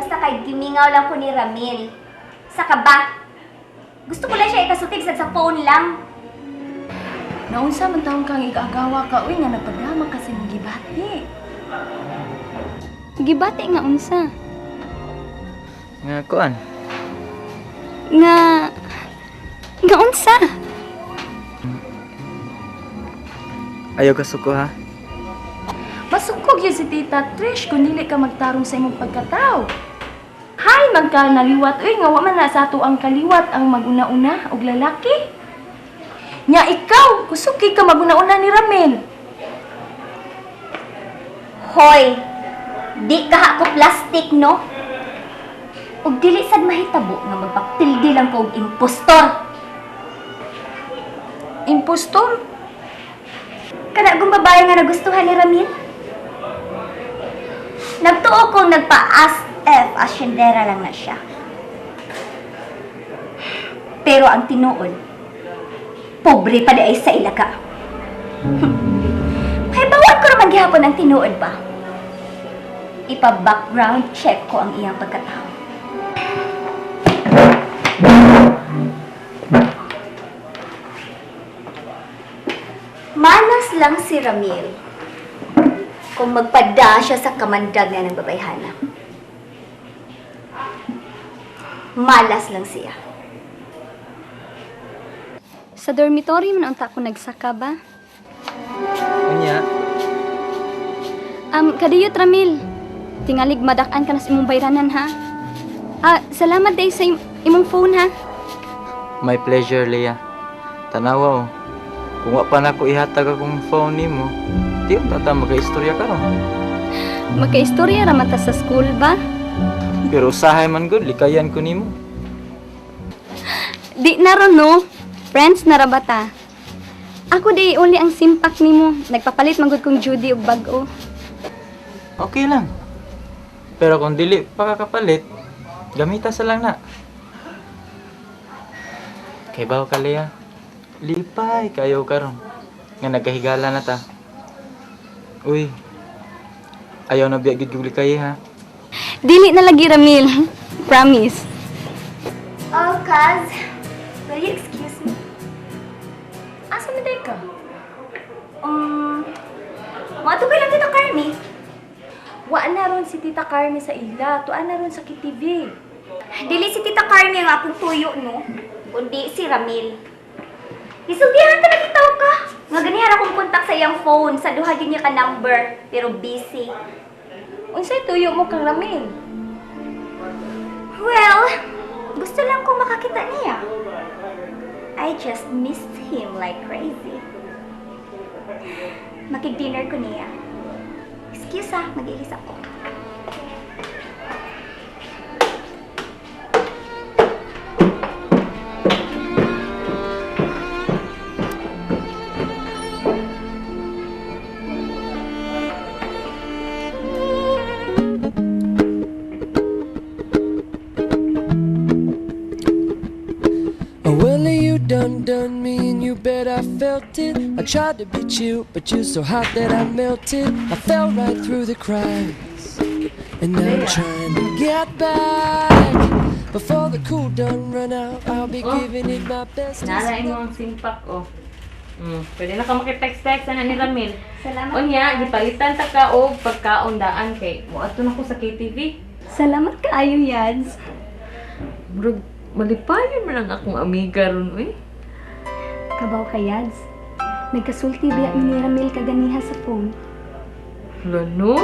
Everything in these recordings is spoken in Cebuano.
Basta kay gimingaw lang ko ni Ramil. Sa ba? Gusto ko lang siya ikasulti bisag sa phone lang. Naunsa man taon kang igagawa ka uy nga nagpadama ka sa imong gibati. Gibati nga unsa? Nga kuan. Nga unsa? Ayaw ka suko ha. Masukog yun si Tita Trish kung dili ka magtarong sa imong pagkatao. Hay, magka naliwat uy nga wa man na sa ato ang kaliwat ang maguna-una og lalaki. Nya ikaw, kusog kay ka maguna-una ni Ramil. Hoy, di ka ako plastic, no? Ug dili sad mahitabo nga magpaktildi lang ko og impostor. Impostor? Kana kung babae nga nagustuhan ni Ramil? Nagtuo kong nagpa-as F asyendera lang na siya. Pero ang tinuod, pobre pa di ay sa ilaga. May bawat ko naman gihapon ang tinuod ba? Ipa-background check ko ang iyang pagkatao. Malas lang si Ramil kung magpada siya sa kamandag na ng babayhana. Malas lang siya. Sa dormitory man unta ko nagsaka ba? Unya, Kadiyot Ramil. Tingalig madak-an ka na sa imong bayranan ha. Ah, salamat day sa imong phone ha. My pleasure, Leah. Tanawa oh. Kung wa pa nako ihatag akong phone nimo, di unta ta magka-istorya karon. Magkaistorya ra man ta sa school ba? Pero usahay man gud, likayan ko nimo. Di na ron no. Friends na ra ba ta? Ako di uli ang simpak nimo. Nagpapalit man gud kong Judy og bag-o. Okay lang. Pero kung dili pa ka kapalit, gamita sa lang na. Kay bawo ka, Leah. Lipay kayo karon nga nagkahigala na ta. Uy. Ayaw na biya gid kog likay ha. Dili na lagi Ramil. Promise. Oh, Kaz, will you excuse me? Asa man day ka? Moadto ko lang Tita Carmi. Wa na ron si Tita Carmi sa ila, tuan na ron sa KTV. Dili si Tita Carmi ang akong tuyo, no? Kundi si Ramil. Isultihan ta na bitaw ka. Nga ganihan akong kontak sa iyang phone. Sa duha gyud niya ka number, pero busy. Unsay tuyo mo kang Ramil? Well, gusto lang kong makakita niya. I just missed him like crazy. Makig-dinner ko niya. Excuse ah, mag-ilis ako. Oh, well, you done done me and you bet I felt it. I tried to be chill, but you're so hot that I melted. I fell right through the cracks. And now I'm trying to get back. Before the cool done run out, I'll be Oh. giving it my best. Nala imo ang simpak oh. Pwede na ka makitext-text ana ni Ramil. Salamat. Unya, gipalitan ta ka og pagkaon daan kay moadto na ko sa KTV. Salamat kaayo, Yads. Murag malipayon man ang akong amiga ron uy. Kabaw ka, Yads. Nagkasulti biya mi ni Ramil kaganiha sa phone. Hala no?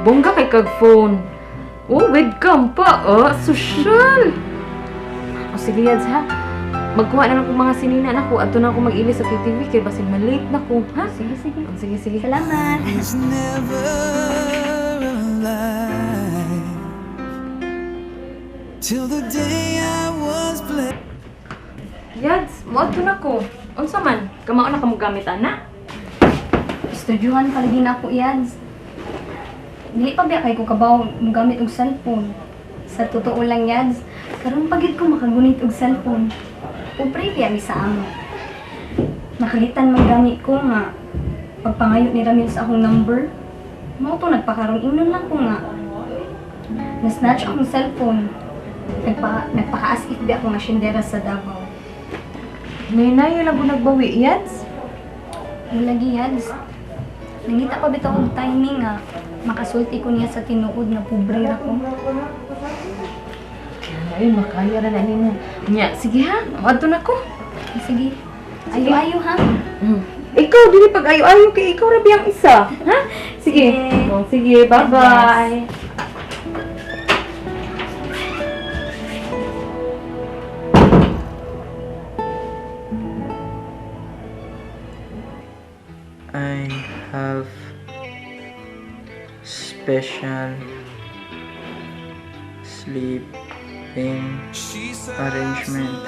Bongga kay kag phone. Oh, with cam pa. Oh, social. O sige Yads ha. Magkuha na lang kong mga sinina nako. Adto na ako mag-ilis sa KTV kay basin malate na ko, ha? Sige, sige. Oh, sige, sige. Salamat. Was never alive till the day I was blessed. Yads, moadto na ko. Unsa man? Kamao na ka mo gamit ana? Estudyohan pa lagi na ako, Yads. Dili pa biya kay ko kabaw mogamit og cellphone. Sa totoo lang, Yads, karon pa gid ko makagunit og cellphone. Upre biya mi sa amo. Nakalitan man gani ko nga pagpangayo ni Ramil sa akong number. Mao to nagpakaron ingnon lang ko nga. Na-snatch akong cellphone. Nagpaka-as if di ako nga sindera sa Davao. Nay, lang ko nagbawi, Yads. Lagi, Yads. Nangita pa bitaw og timing nga makasulti ko niya sa tinuod nga pobre ra ko. Ay, makaya ra na nimo. Nya, sige ha. Adto na ko. Sige. Ayo-ayo ha. Ikaw, dili pag ayo-ayo kay ikaw ra biyang isa. Ha? Sige. Sige. Oh, sige, bye-bye. I have special sleeping arrangement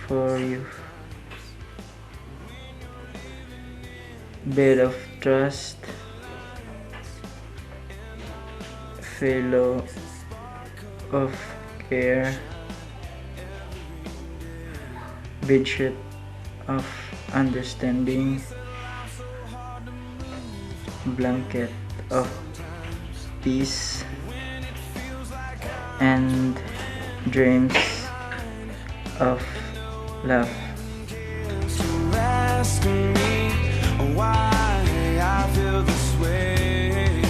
for you. Bed of trust, fellow of care, bedsheet of understanding, blanket of peace, and dreams of love. Ask me why I feel this way.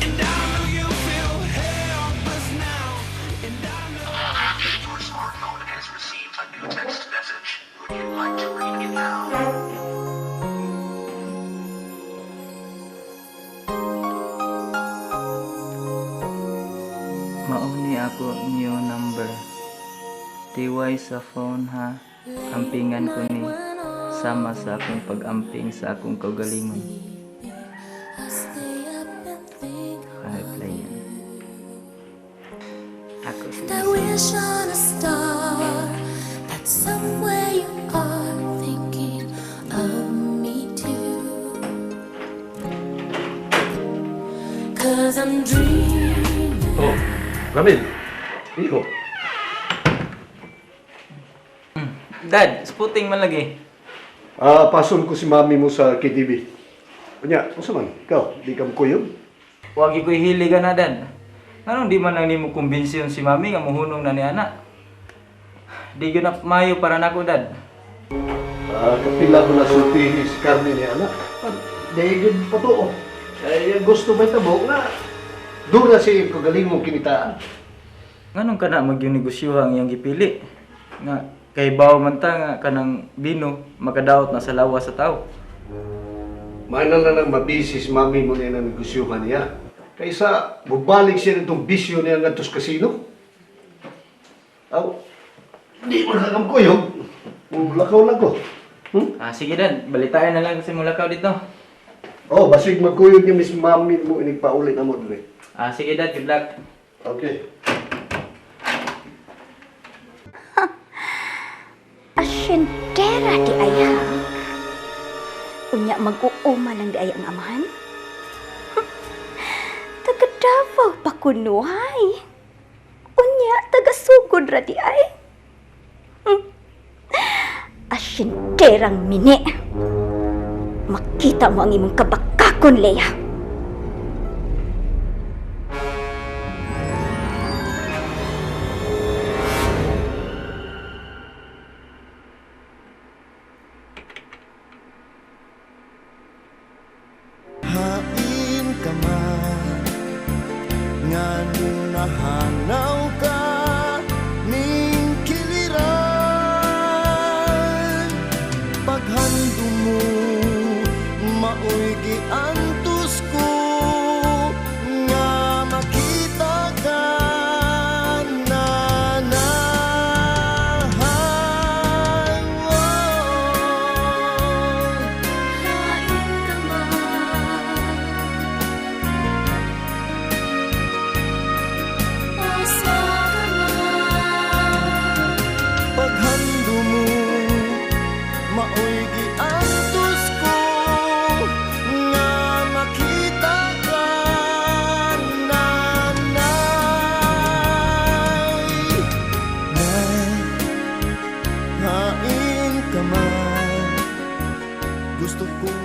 And I know you feel helpless now. And I know. Your smartphone has received a new text message. Would you like to read it now? Mao ni ako new number. Tiway sa phone ha. Ampingan ko ni sama sa akong pag-amping sa akong kaugalingon. Ka-reply yan. Ako si I wish on a star that somewhere you are thinking of me too. 'Cause I'm dreaming. Oh, Ramil. Iho. Dad, sputing man lagi. Ah, pason ko si mami mo sa KTV. Unya, unsa man? Ikaw, di ka mukuyog? Wagi ko'y hiligan na, Dad. Nganong di man lang nimo kumbinsiyon si mami nga muhunong na ni ana? Di gyud na mayo para nako, Dad. Ah, kapila ko na sultihi si Carmen ni anak. Di gyud pa to. Ay, gusto may tabo nga. Doon na si kagaling mong kinitaan. Nganong kana magyung negosyo ang iyang gipili? Nga kay bawo man ta nga kanang bino makadaot na sa lawas sa tao. May na lang mabisi si mami mo niya ng negosyohan niya. Kaysa bubalik siya nitong bisyo niya ngadto sa kasino. Aw, di man ka kamkuyog. Lakaw-lakaw. Hmm? Ah, sige Dad, balitain na lang kasi mulakaw dito. Oh, basig magkuyog niya miss mami mo inigpauli na mo dire. Ah, sige Dad, good luck. Okay. Asyendera di ay ha. Unya mag-uuma lang di ay ang amahan. Taga Davao pa kunuhay. Unya taga sugod ra di ay. Asyenderang mini. Makita mo ang imong kabakakon, Leia. Hain ka man nga nahanaw ka ning kiliran. Paghando mo maoy giantos ko nga makita ka na Hain ka man, asa ka man. Paghando mo maoy giantos ko nga makita ka nanay. Nay, hain ka man, gusto kong